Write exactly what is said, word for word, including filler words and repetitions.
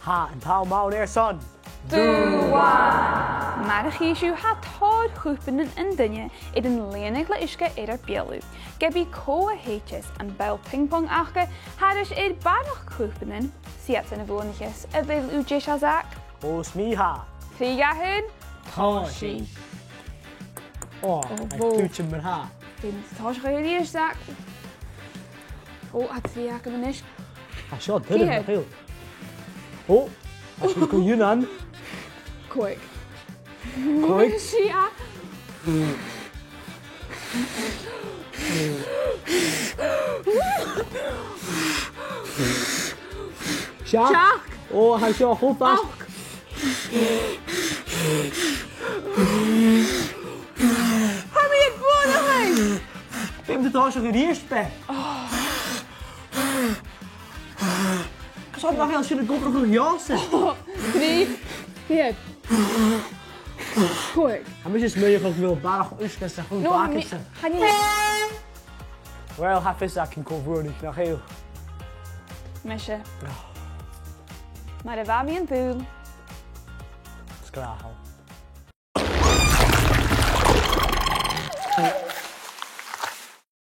Tha an t-àm ann airson Dùbhlan! Mar a chì sibh, tha tòrr chupannan an duine air an lìonadh le uisge air ar beulaibh. Ge bith cò a thèid às am ball ping-pong aca, tha thairis air barrachd chupannan, 's iadsan a bhuannaicheas. A bheil thu deiseil, Zach? Ò, 's mi tha. Trì, dhà, aon. Tòisich. Ò, ò, ag bò. Tuiteam mar-thà. Bidh mi a' tòiseachadh a-rithist, Zach. Ò, tha trì agam a-nis. Tha seo doirbh, nach eil? Ò, tha sinn gu dìon. Còig. Còig. Sia. Seachd. Seachd. Ò, tha seo cho fast. Ochd. Tha mi a' buannachadh! Bidh mi a' tòiseachadh a-rithist, Beth. Gus an nach eil sinn ag obrachadh dhòmhsa. Trì, ceithir, còig. Tha mise a' smaoineachadh gu bheil barrachd uisge sa chùl. No, mi-, bacadsa. Chan eil. Uill, tha fios againn cò bhuannaich, nach eil? Mise. Mar a bha mi an dùil. Sgràthail.